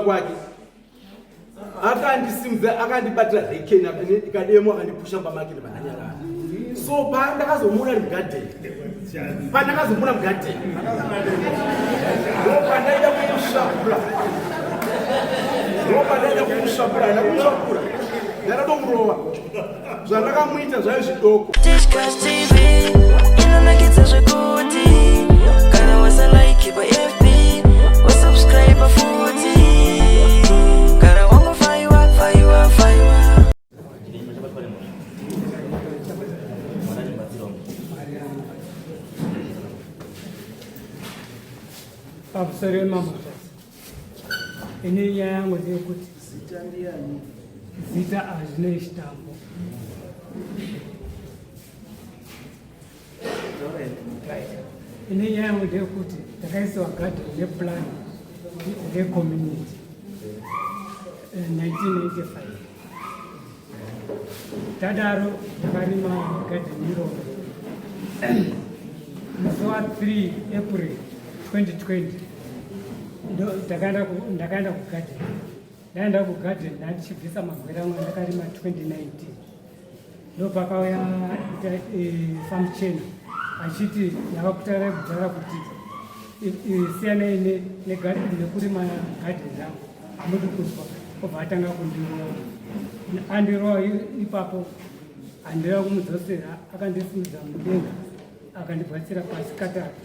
Kwake akandisimudza, akandibatira rekeni ikademo, akandipusha mumba make ndibandanyarara. So pandakazomuona ari mugadheni, pandakazomuona mugadheni, ndopandaida kumusvapura, ndopandaida kumusvapura, haina kumusvapura, ndakatomurova. Zvandakamuita zvaive zvidoko. Tichkach TV inonakidza zvekuti kana wasalike paFB, wasubscribe futi, kana wangofaiwa faiwa faiwa. Pamusoro yemambo, ini nyaya yangu ndeyekuti Zita ndiani? Zita hazvino chitambo. Right. Ini nyaya yangu ndeyekuti ndakaisiwa garden neplan recommunity 1995. Tadaro ndakarima garden iroro. Musi wa3 April 2020 ndakaenda kugarden. Ndaenda kugarden, ndandichibvisa magwere angu andakarima 2019. Ndopakauya Samuchena achiti ndakakutarai kudhara kuti siyanai nekurima garden rangu, hamudi kunzwa. Obva atanga kundirova. Andirova ipapo handira kumudzosera, akandisimudza mudenga, akandibvatsira pasi katatu,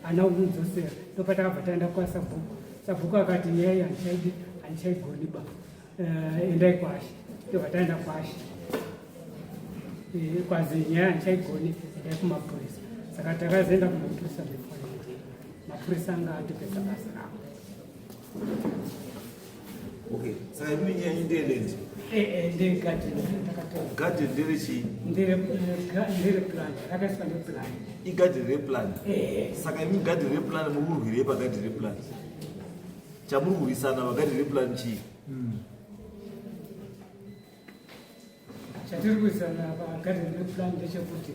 haana kumudzosera. Ndopatakabva taenda kwasabhuku. Sabhuku akati nyaya iyi handichaidi, handichaigoni ba, endai kwashe. Ndobva taenda kwashe. Kwazi nyaya handichaigoni, endai kumapurisa. Saka takazoenda kumapurisa before mapurisa anga atopedza basa ravo. Okay, saka imi nyaya yenyu ndeye land? Ndegarden ndakatora. Garden nderechii? Ndere plan, rakaiswa neplan. Igarden replan? Saka imi garden replan muri kurwirei pagarden replan? Chamuri kurwisana pagarden replan chii? Chatiri kuisana pagarden replan ndechekuti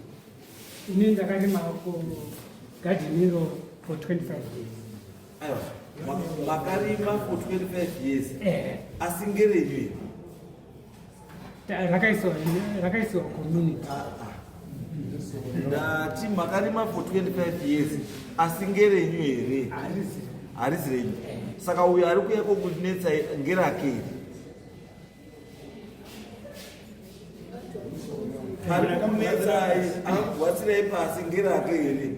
ini ndakarima kugarden iro for 25 years. Aiwa, makarima for 25 years, asi ngerenyu here? Rakaisiwa community. Ndati makarima for 25 years, asi ngerenyu here? Harisi. Harisi renyu. Saka uyo ari kuuya kokunetsa ngerake here? Ari kunetsai, akugwatsirai pasi, ngerake here?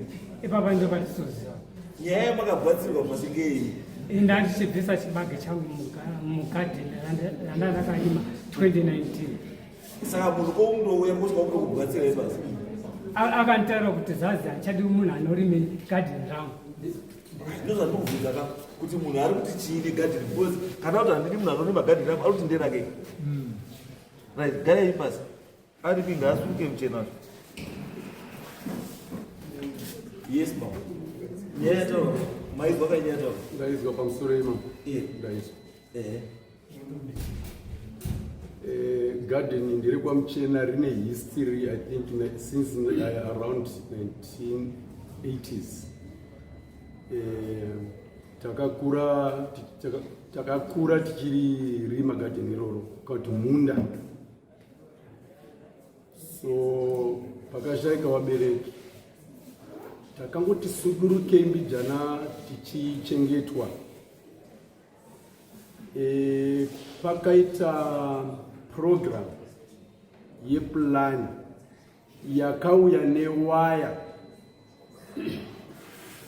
Ipapa ndo patitoziva. Nyaya yamakagwatsirwa pasi ngei? Ndandichibvisa chibage changu mugadheni randa ndakarima 2019. Saka munhu koundouya kusvika kutokugwatsirai pasi? Akanditaura kuti zazi handichadi munhu anorime gadheni rangu. Ndozvandikubvunza ka, kuti munhu ari kuti chii negadheni, because kana kuti handidi munhu anorima gadheni rangu, ari kuti nderake. Right, garai pasi. Aripi? Ngaasuke muchena. Yes, mama. Nyaya yataura maizwa ka? Nyaya yataura? Ndaizwa, pamusoro imamo. Ndaizwa. Garden ndiri kwaMuchena, rine history, I think since around 1980s. Takakura tichiri rima garden iroro, kuti munda. So pakashaika vabereki, takangoti sudurukei mbijana tichichengetwa. Pakaita program yeplan yakauya newaya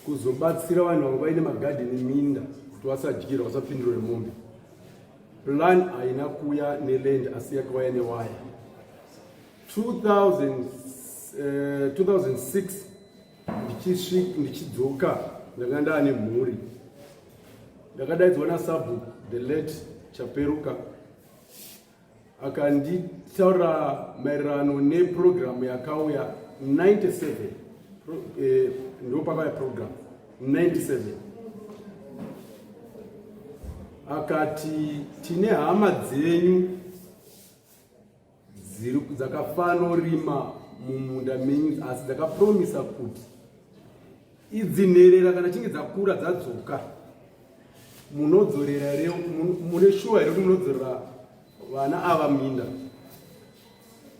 kuzobatsira vanhu vanga vaine magadheni, minda, kuti vasadyirwa, vasapindirwe nemombe. Plan haina kuuya neland, asi yakauya newaya. 2000, 2006 ndichidzoka, ndanga ndaane mhuri. Ndakadaidzwa nasabhuku, the late Chaperuka, akanditaura maererano nepurogiramu yakauya 97. Ndo pakauya program 97. Akati tine hama dzenyu dzakafanorima mumunda menyu, asi dzakapromisa kuti idzi nherera kana chinge dzakura dzadzoka. Munodzorera here, mune shuwa here kuti munodzorera vana ava minda?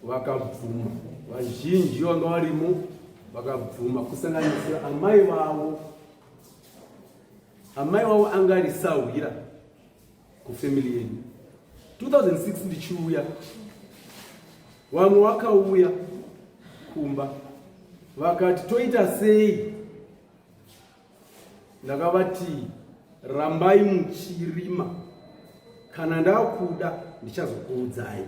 Vakabvuma, vazhinji vanga varimo vakabvuma, kusanganisira amai vavo. Amai vavo anga ari sahwira kufamily yedu. 2006 ndichiuya, vamwe vakauya kumba vakati toita sei? Ndakavati rambai muchirima, kana ndakuda ndichazokuudzai.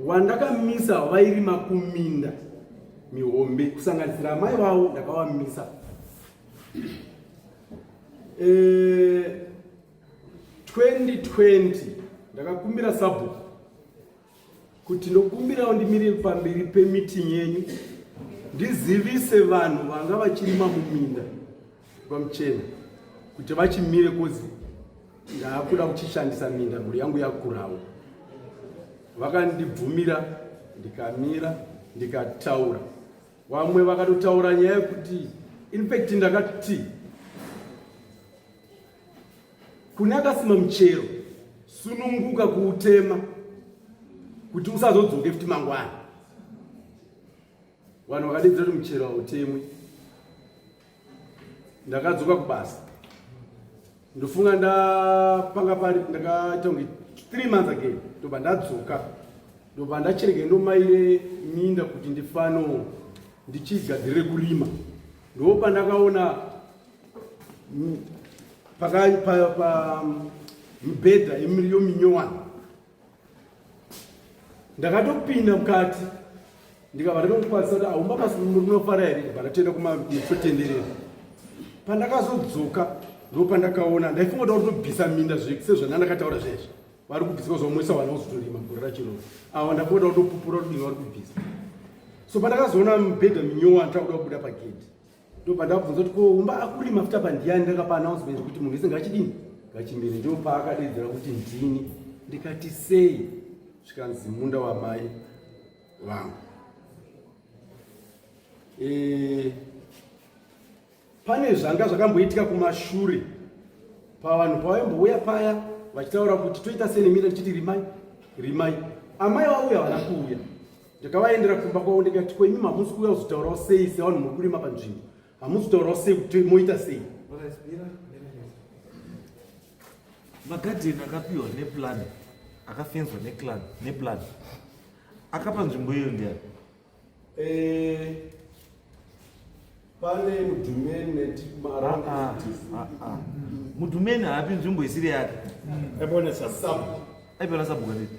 Wandakamisa vairima kuminda mihombe, kusanganisira amai vavo, ndakavamisa. 2020 ndakakumbira sabhuku kuti ndokumbirawo ndimire pamberi pemeeting yenyu ndizivise vanhu vanga vachirima muminda kwaMuchena kuti vachimire, kozi ndaakuda kuchishandisa minda, mhuri yangu yakurawo. Vakandibvumira, ndikamira ndikataura. Vamwe vakatotaura nyaya yekuti infact ndakati kune akasima muchero, sununguka kuutema kuti usazodzoke futi mangwana. Vanhu vakadedzera kuti muchero hautemwi. Ndakadzoka kubasa, ndofunga ndapanga pari ndakaita kunge 3 months again, ndobva ndadzoka, ndobva ndachereke ndomaire minda kuti ndifano ndichigadzirire kurima. Ndo pandakaona mibhedha yominyowani. Ndakatopinda mukati, ndikabva ndatomukwazisa kuti aumba pasi munofara here, ndibva ndatoenda kumatotenderera. Pandakazodzoka ndo pandakaona, ndaifunga kuti kutobvisa minda sezvandandakataura zvezvi vari kubvisa kwazomuisa vana kuzotorima gore rachiroro. Ava ndafunga kuti kutopupura kuti vari kubvisa. So pandakazoona mibhedha minyowani takuda kubuda pagedhi, ndobva ndabvunza kuti ko umba akurima futi apa ndiyani? Ndakapa announcement kuti munhu wese ngachidini, ngachimire. Ndo paakadedzera kuti ndini. Ndikati sei? Zvikanzi munda wamai vangu. Pane zvanga zvakamboitika kumashure pavanhu pavaimbouya paya vachitaura kuti toita sei neminda, tichiti rimai rimai. Amai vauya vana kuuya, ndakavaendera kumba kwavo, ndikati kwenyu hamusi kuuya kuzotaurawo sei sevanhu muri kurima panzvimbo? Hamusi kutaurawo sei kuti moita sei? Magadheni akapiwa neplan, akafenzwa neclan neplan, akapa nzvimbo iyo ndiani? Pane mudhumeni. Ah, ah, ah. Mudhumeni haapi nzvimbo isiri yake. Aipiwa sabhuku anditi?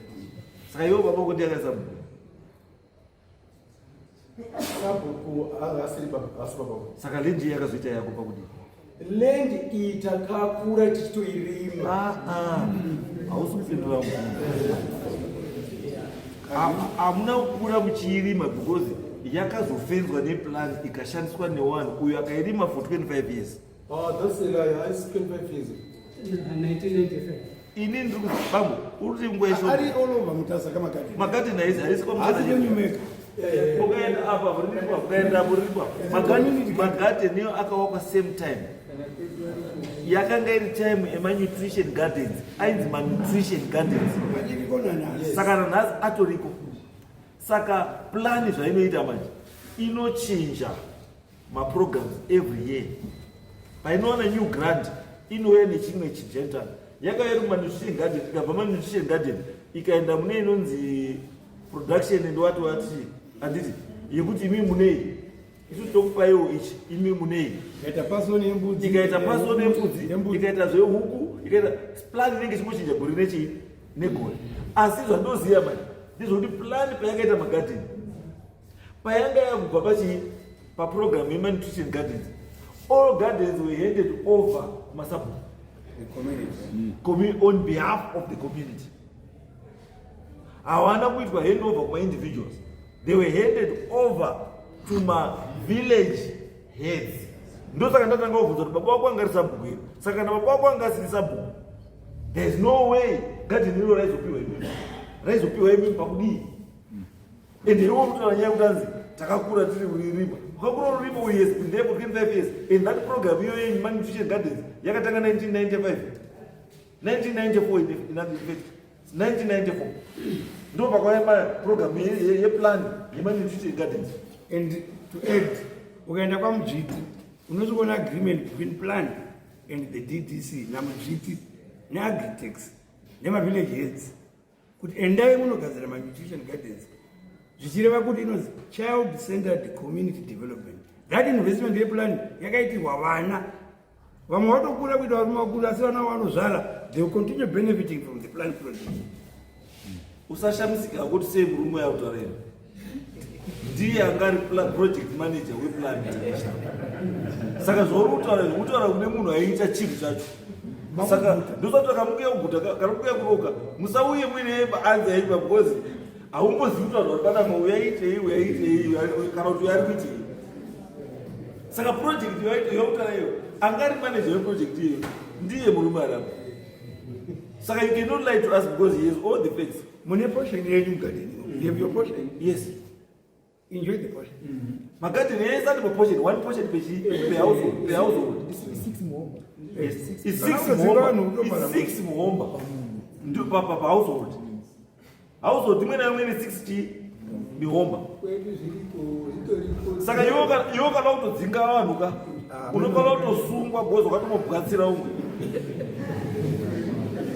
Saka iwo baba kuti yakasabhuku? Sabhuku asiri baba, asi baba. Saka land iyi yakazoita yako pakudii? Land iyi takakura tichitoirima. Ah, ah. Hausi kupindura mubvunzo. Hamuna kukura muchiirima because yakazofenzwa neplan, ikashandiswa newanhu. Uyo akairima for 25 years. Oh, that's a lie. Haisi 25 years. 1995. Ini ndiri kuti bambo, uri kuti nguva Ari ishoma. all over Mutasa kamagadheni. Magadheni haisi Haasi kwaMutasa. Ukaenda apa riripo, ukaenda apo riripo. Magadheni iyo akawakwa same time. Yakanga iri time emanutrition gardens, ainzi manutrition gardens. Achiriko nanhasi. Saka nanhasi atoriko. Saka plan zvainoita manje, inochinja maprograms every year. Painowana new grant inouya nechimwe chigentana. Yakauya iri kumanutrition garden, ikabva manutrition garden ikaenda mune inonzi production and what what, handiti? Yekuti imi munei, isu tokupaiwo ichi, imi munei. Ikaita pasoni yembudzi. Ikaita pasoni yembudzi. Yembudzi. Ikaita zvehuku, ikaita plan inenge ichingochinja gore nechii negore. Asi zvandoziva manje ndezvekuti plan payakaita magadheni, payanga yakubva pachii, paprogram yemanutrition gardens, all gardens were handed over kumasabhuku. The community. On behalf of the community. Hawana kuitwa handover kumaindividuals, they were handed over to mavillage heads. Ndosaka ndatanga kubvunza kuti baba wako anga ari sabhuku here. Saka kana baba wako anga asiri sabhuku, there is no way gadheni iro raizopiwa imimi, raizopiwa imimi pakudii? Ende iwo kutaura nyaya yekuti anzi takakura tiri kuririma. Wakakura uripo he has been there for 25 years and that program iyoyo yemalnutrition gardens yakatanga 1995, 1994, in fact 1994 ndo pakauya program yeplan yemalnutrition gardens. And to add, ukaenda kwaMudzviti unosvikoona agreement between Plan and the DDC naMudzviti neAgritex nemavillage heads kuti endai munogadzira manutrition gardens, zvichireva kuti inonzi child centered community development. That investment yeplan yakaitirwa vana. Vamwe vatokura kuita varume vakuru, asi vana vanozvara, they will continue benefiting from the Plan project. Usashamisika kuti sei murume yakutaura ndiye anga ari project manager wePlan International. Saka zvauri kutaura izvi, kutaura kune munhu aiita chinhu chacho. Saka ndosati kamukuya kuguta kana mukuya kuroka, musauye muine anzi aipa, because haumbozivi kutaura kuti panapa uyaitei, uyaitei, kana kuti uyari kuitei. Saka project yakutaura iyo, anga ari manager weproject iyoyo ndiye murume arapa. Saka you cannot lie to us because he has all the facts. Mune portion yenyu mugadeni. You have your portion. Yes. Enjoy the portion. Magadheni ese ane maportion, one portion per household. Six muhomba. Yes. It's six Kana muhomba. vanhu It's six muhomba. Ndio pa household. Household imwe naimwe ine six chi mihomba. Kwedu zviriko, zvitoriko. Saka iwe kana kutodzinga vanhu ka, unofana kutosungwa because wakatomobwatsira umwe.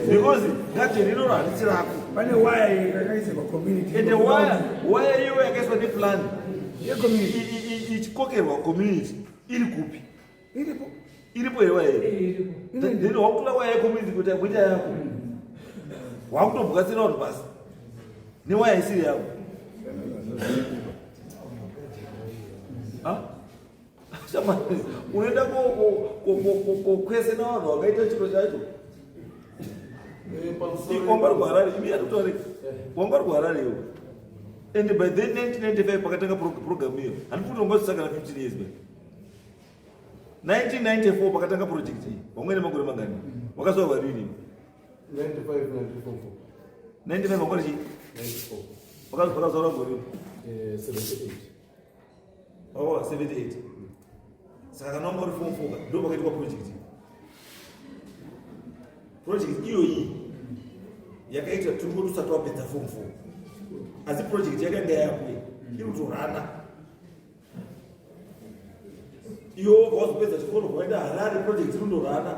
Because gadheni iroro harisi rako. Pane waya yakaisirwa community. Ende waya iyo yakaiswa neplan yecommunity ichikokerwa community iri kupi? Iripo. Iripo here waya iyo? Then wakutora waya yecommunity kuti kuita yako, wakutobwatsira vanhu basi newaya isiri yako. Ha? Shamani, unoenda kwese navanhu vakaita chiro chacho. Wanga uri kuHarare imi, yatotore wanga uri kuHarare iwe. And by then 1995 pakatanga program iyo, handiti kuti wanga usisakana 15 years back? 1994 pakatanga project iyi, wamwene makore mangani? Wakazvarwa rini? 95, 94. 95 makore chii? 94. Wakazvarwa gore? 78. Oh, 78. Saka kana wanga uri form 4 ndo pakaitwa project iyi. Project iyoyi yakaita tiri tusati wapedza form 4, asi project yakanga yakwe iri kutorana. Iwe wobva wazopedza chikoro, waenda Harare, project iri kundorana.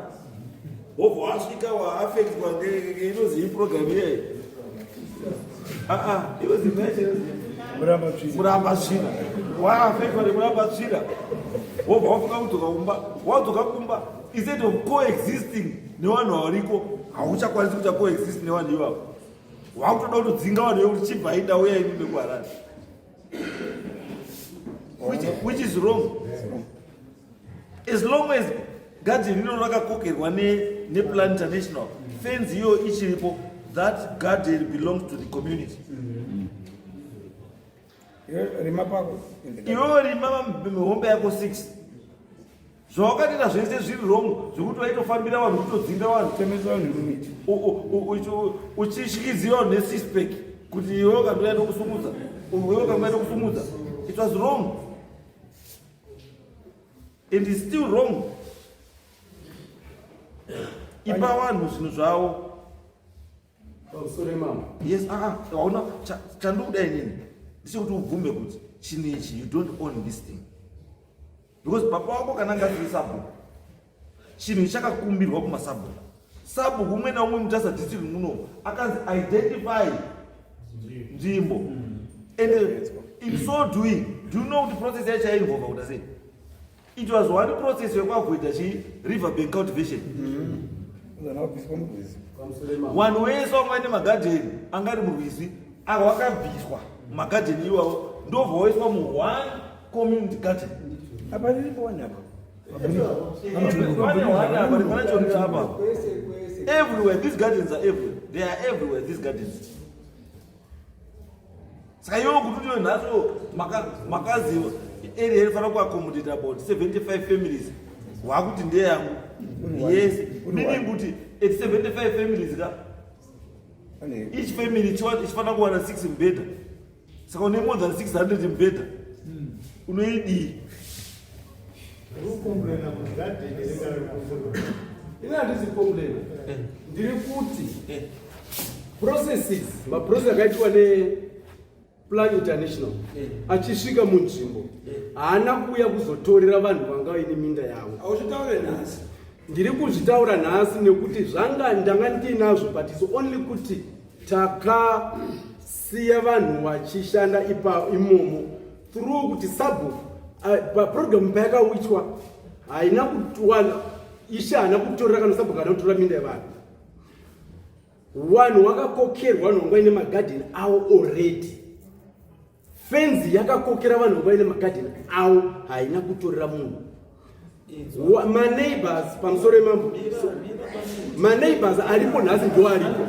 Wobva wasvika waaffectwa inozi iprogram iyeyi, aa, inozi meche. Muramba tsvina. Muramba tsvina. Waaffectwa nemuramba tsvina, wobva wafunga kudzoka kumba. Wadzoka kumba, instead of coexisting nevanhu variko, hauchakwanisi kuita coexist nevanhu ivavo. Wakutoda kutodzinga vanhu vekuti chibva ida uya ini nekuHarare, which is wrong. As long as garden ino rakakokerwa nePlan International, fence iyo ichiripo, that garden belongs to the community. Rima pako in the garden. Iwewe rima mihombe yako 6. Zvawakatoita zvese zviri wrong, zvekuti waitofambira vanhu kutodzinga vanhu. Temesa vanhu nemiti. Uchishikidzira vanhu nesixpack kuti iwewe kandoya nokusumudza, iwewe kandoya nokusumudza. It was wrong and it's still wrong. Ipa vanhu zvinhu zvavo. Pamusoro, mama. Yes, aa, hauna chandikuda inini ndechekuti ubvume kuti chinhu ichi, you don't own this thing, because baba wako kana anga asiri sabhuku, chinhu ichi chakakumbirwa kumasabhuku. Sabhuku umwe naumwe Mutasa District muno akanzi identify nzvimbo. And in so doing, do you know kuti process yacho yainvolva kuita sei? It was one process yekuavoida chi riverbank cultivation. Uzana wabviswa murwizi. Pamusoro, mama. Vanhu wese wanga vaine magadheni anga ari murwizi aka wakabviswa mumagadheni iwawo, ndobva waiswa muone community garden. Apa riripo wani apa. Pane one apa, pana chonzi apa. Kwese kwese. Everywhere these gardens are, everywhere they are, everywhere these gardens. Saka iwewo kuti utiwe nhasi makaziva area inofanira kuaccommodate about 75 families, wakuti ndeyangu. Yes, meaning kuti at 75 families ka, each family ichifanira kuwana 6 mubhedha. Saka une more than 600 mubhedha. Unoidii? Ini handisi complain, ndiri kuti processes, maprocess akaitwa nePlan International achisvika munzvimbo haana kuuya kuzotorera vanhu vanga vaine minda yavo. Auchitaure nhasi. Ndiri kuzvitaura nhasi nekuti zvanga ndanga ndiinazvo, but it's only kuti takasiya vanhu vachishanda ipa imomo through kuti sabhuku paprogramu payakauitwa haina kuwana ishe, haana kutorera kana sabhuku haana kutorera minda yevanhu. Vanhu vakakokerwa, vanhu vanga vaine magadheni avo already. Fenzi yakakokera vanhu vanga vaine magadheni avo, haina kutorera munhu. Maneighbors pamusoro emambo, maneighbors aripo nhasi ndo aripo.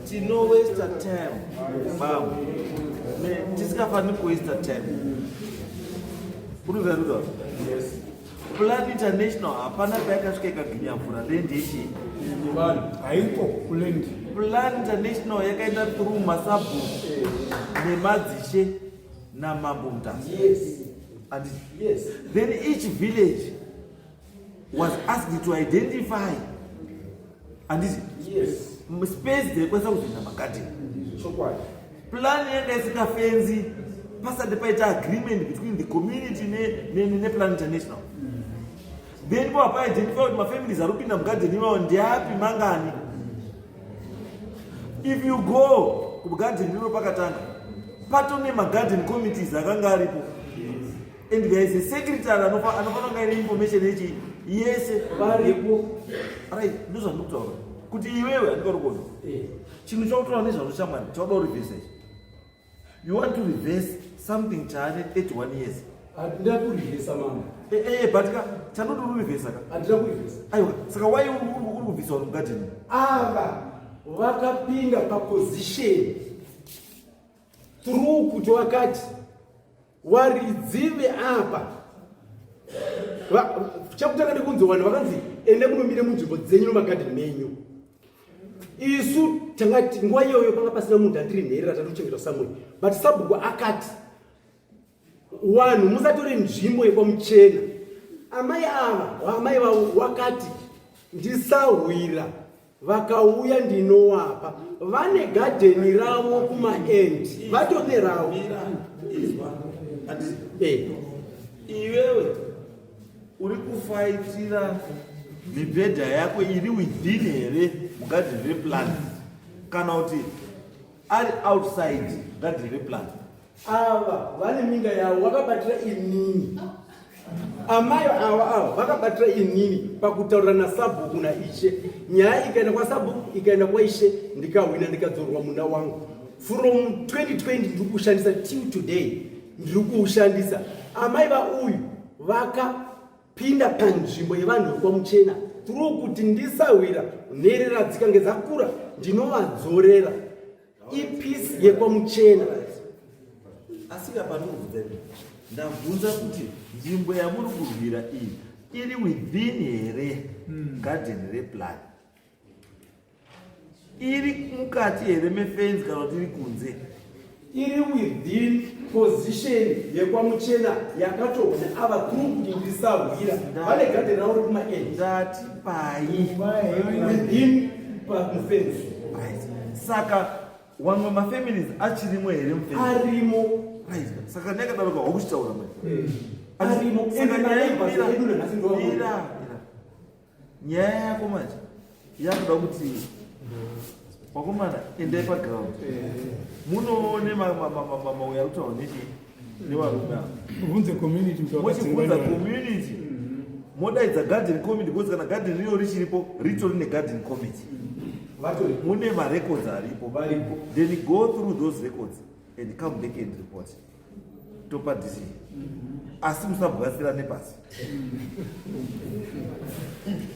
Tino waste time bambo, tisingafaniri kuwaste time. Unoziva Plan International hapana payakasvika ikadhunya mvura land yechi Haiko kuland. Plan International yakaenda through masabhuku nemadzishe namambo Mutasa. And then each village was asked to identify, handiti, space dzaikwanisa kuzoita magadheni. Chokwadi. Plan yanga isingafenzi pasati paita agreement between the community nePlan International. Then po paidentify kuti mafamilies ari kupinda mugadheni ivawo ndeapi, mangani. If you go kugadheni rino, pakatanga patone magarden committees akanga aripo and there is a secretary anofanira kunge aine information yechi yese. Varipo. Right, ndozvandikutaura kuti iwewe handikari kuona chinhu chakutora nezvazvo. Shamwari, chauda kureversa ichi, you want to reverse something chaane 31 years. Handina kureversa, mama. But ka chanoti uri kureversa ka. Handina kureversa. Aiwa, saka wai uri kubvisa vanhu mugadheni? Ava vakapinda paposition through kuti vakati waridzive apa. Chekutanga nekunzi vanhu vakanzi ende munomire munzvimbo dzenyu nomagadheni menyu. Isu tangati nguva iyoyo panga pasina munhu andiri nherera, tatochengeta somewhere, but sabhuku akati vanhu musatore nzvimbo yekwamuchena. Amai ava, amai vavo wakati ndisahwira, vakauya ndinowapa. Vane gadheni ravo kumaend, vatone ravo. Iwewe uri kufaitira mibhedha yako iri within here mugadheni replan, kana kuti ari outside gadheni replan? Ava vane minda yavo, vakabatira inini. Amai ava vakabatira inini pakutaurira nasabhuku naishe. Nyaya ikaenda kwasabhuku, ikaenda kwaishe, ndikahwina, ndikadzorwa munda wangu. From 2020 ndiri kuushandisa, till today ndiri kuushandisa. Amai vauyu vakapinda panzvimbo yevanhu vekwamuchena through kuti ndisahwira, nherera dzikange dzakura ndinovadzorera ipiece yekwamuchena. Asi kapanobvunza ipi, ndabvunza kuti nzvimbo yamuri kurwira iyi iri within here garden replan? Iri mukati here mefenzi kana kuti iri kunze? Iri within position yekwamuchena yakatorwa neava through kuti ndisahwira, vane gadheni ravo ri kumaend. Ndati pai? Within pamufenzi. Right. Saka wamwe mafamilies achirimo here mufenzi? Arimo. Right. Saka ndakadaroka wakuchitaura manje. Arimo. Saka Ende nyaya maneighbors mira, edu nanhasi ndo vamwe. mira, mira. Nyaya yako manje yakuda kuti wakomana endai paground munoone mauya ari kutaura nechi nevarume ava. Ubvunze community kuti Mochibvunza wakadzingwa nevanhu. community, modaidza garden committee, because kana garden rino richiripo, ritori negarden committee. Vatori. Mune marecords aripo. Varipo. Then go through those records and come back and report, topa decision, asi musabwasira nepasi.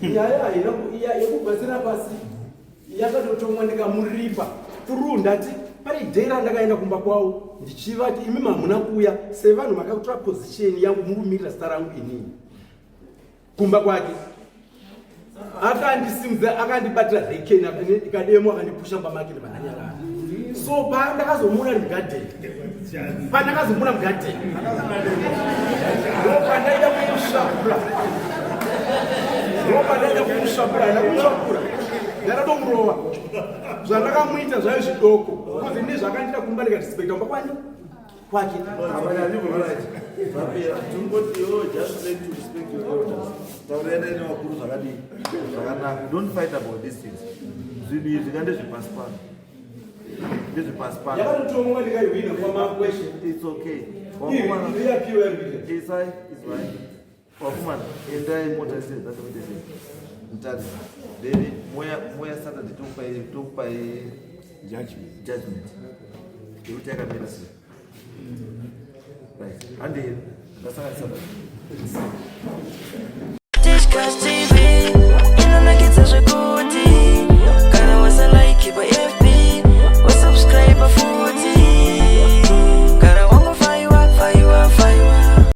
Nyaya haina yekugwasira pasi, yakatotomwa ndikamuripa through. Ndati pane day randakaenda kumba kwavo ndichivati, imi hamuna kuuya sevanhu makatora position yangu, mukumirira zita rangu inini. Kumba kwake akandisimudza, akandibatira rekeni, ikademo, akandipusha mumba make, ndibva ndanyarara. So pandakazomuona ari mugadheni, pandakazomuona mugadheni, ndopandaida kumusvapura, ndopandaida kumusvapura, haina kumusvapura, ndakatomurova. Zvandakamuita zvaive zvidoko because ine zvakandiita kumba ndikadispekta kumba kwani kwake. Zvapera. Tingoti iwewe just learn to respect your elders. Taurirana nevakuru zvakadii zvakanaka. Don't fight about these things. Zvinhu izvi ka ndezvepasi pano, ndezvepasi pano. Yakatotonga ndikaihwina kwamakweshe. It's okay, wakomana. Iyapiwa yarikuita. Isai izwai, wakomana, endai mota sei mutari, then moya Saturday tokupai judgment. Judgment yekuti yakamira sei. Right, handei, ndasaka Saturday.